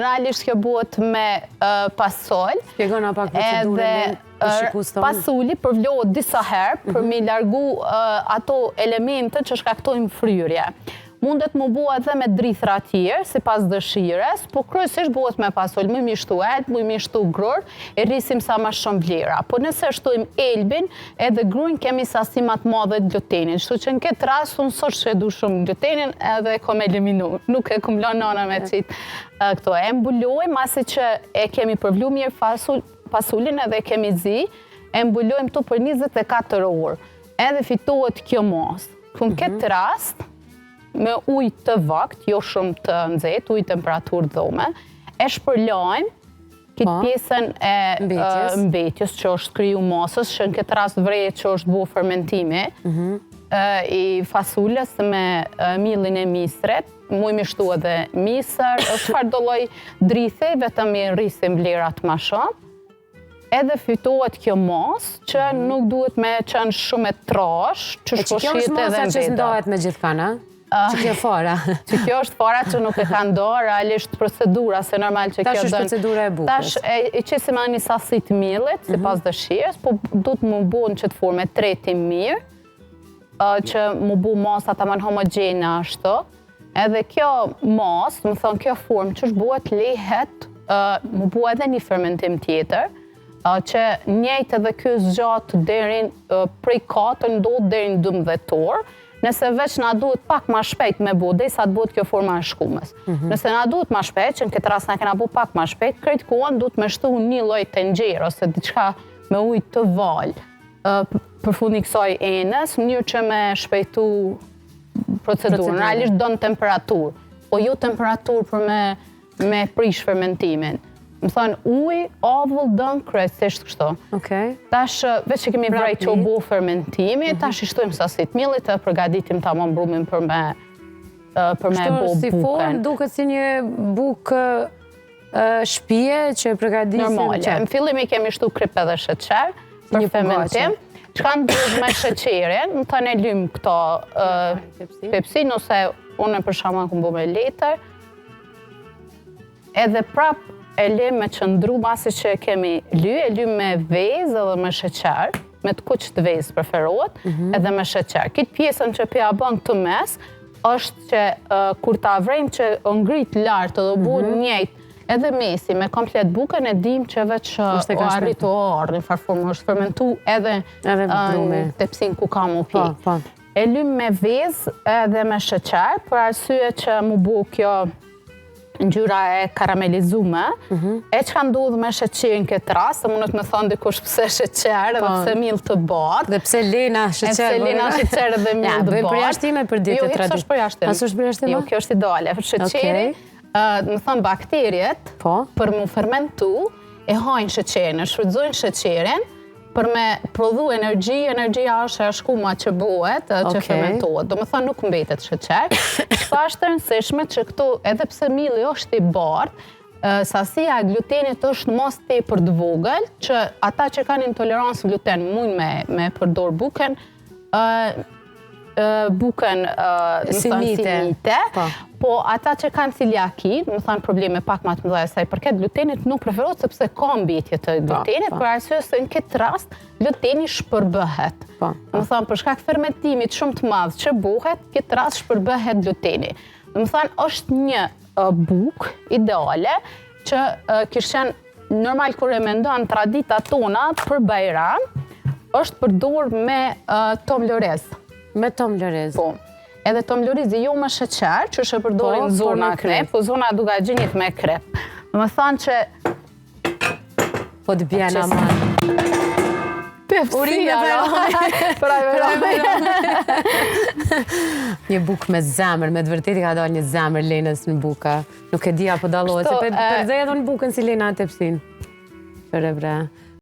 Realisht kjo bëhet me pasul. Shpjegona pak procedurën për shikues tonë. Pasuli përvlohet disa herë për mhm. mi largu ato elemente që shkaktojnë fryrje. Mundet mu bo edhe me drithra tjerë, sipas dëshires, po kryesisht bëhet me pasul, muj mi shtu elb, muj mi shtu grurë, e rrisim sa ma shumë vlera. Po nëse shtojmë elbin, edhe grurin kemi sasi ma të madhe të glutenit. Kështu që në këtë rast, unë sot që e du shumë glutenin, edhe e kom eliminu. Nuk e kom lënë nana me qitë këto. E mbulojmë, masi që e kemi përvlu mirë fasul, pasulin edhe e kemi zi, e mbulojmë tu për 24 orë. Edhe fitohet kjo masë. Ku në këtë mhm. rast, me ujë të vakt, jo shumë të nxehtë, ujë temperaturë dhome, e shpërlajmë këtë po. pjesën e mbetjes që është kriju masës, që në këtë rast vrehet që është bo fermentimi, mhm. i fasulës me millin e misrit, muj mi shtu edhe misër, çfarëdo lloj drithi, vetëm i rrisim vlerat ma shumë, edhe fitohet kjo masë që mhm. nuk duhet me qenë shumë e trashë, që shpo shihet edhe në vedë. E që kjo është masa që s'ndahet me gjithkan, a? Ah. Që kjo fara? Që kjo është fara që nuk e ka nda, realisht procedura, se normal që kjo Tash është procedura e bukës. Tash e qesim edhe një sasi të miellit, si mhm. pas dëshirës, po duhet mu bo në qëtë formë, e tretim mirë, që mu bu masa tamam homogjene ashtu. Edhe kjo masë, me thonë kjo formë që bëhet lehet, mu bu edhe një fermentim tjetër, që njëjtë edhe kjo zgjat derin prej 4 ndodh deri në 12 orë, nëse veç na duhet pak ma shpejt me bu, derisa të bëhet kjo forma e shkumës. Mm -hmm. Nëse na duhet ma shpejt, që në këtë rast na kena bu pak ma shpejt, krejt kohën duhet me shtu një lloj tenxhere ose diçka me ujë të valë përfundi kësaj enës, në mënyrë që me shpejtu procedurën. Realisht don temperaturë, po jo temperaturë për me, me prish fermentimin. Me thonë, ujë, avull, don kryesisht kështu. Okej. Tash, veç që kemi vrejt që u bo fermentimi, mm -hmm. tash i shtojmë sasi të miellit e përgatitim tamam brumin për me, për me bo bukën. Si formë, duket si një bukë shpie që e përgatisim. Normale. Në fillim i kemi shtu krip edhe sheqer për fermentim. Çka ndodh me sheqerin, me thënë e lym këto pepsin, ose unë për shembull kom bo me letër. Edhe prap e lym me qëndru, masi që e kemi ly, e lym me vezë edhe me sheqer, me të kuq të vezë preferohet, mhm. edhe me sheqer. Këtë pjesën që po ja bën këtë mes, është që kur ta vrejmë që o ngrit lartë edhe u bo mm -hmm. njëjtë, edhe mesi me komplet bukën e dim që veç o arrit o arë, në farë formë është fermentu edhe, edhe në tepsin ku ka mu po, po. E lym me vezë edhe me sheqer, për arsye që mu bo kjo ngjyra e karamelizume, mhm. e çka ndodh me sheqerin këtë rast, se mundet me thonë dikush pse sheqer edhe po. pse mill të bardhë. Dhe pse Lena sheqer. Pse po, Lena sheqer dhe mill të bardhë. Ja, përjashtime për ditë jo, traditë. Jo, është përjashtim. A s'është përjashtim? Jo, kjo është ideale. Sheqeri, me thonë bakteriet, po. për mu fermentu, e hajnë sheqerin, e shfrytëzojnë sheqerin, për me prodhu energji, energjia është e shkuma që bëhet, që okay. fermentohet. Domethonë nuk mbetet sheqer. Çka është e rëndësishme që këtu, edhe pse milli është i bardhë, sasia e glutenit është mos tepër të vogël, që ata që kanë intolerancë gluten mujnë me, me përdor bukën, bukën si mite, mite po. po ata që kanë celiaki, me thënë probleme pak ma të mëdha sa i përket glutenit, nuk preferohet sepse ka mbetje të po, glutenit, po. për arsye se në këtë rast gluteni shpërbëhet. Po, Me thënë, për shkak fermentimit shumë të madh që bëhet, këtë rast shpërbëhet gluteni. Me thënë, është një bukë ideale që kish qenë Normal kur e mendon tradita tona për Bajram është përdor me uh, tom loriz. Me tom loriz. Po. Edhe tom lorizi jo me sheqer, që është e përdorin po, zona krip, po zona Dukagjinit me krip. Domethanë që Po të bjen aman. Urime për Një bukë me zemër, me të vërtetë i ka dalë një zemër Lenës në buka. Nuk e di apo dallohet, se përzej edhe në bukën si Lena tepsin. Për e bre.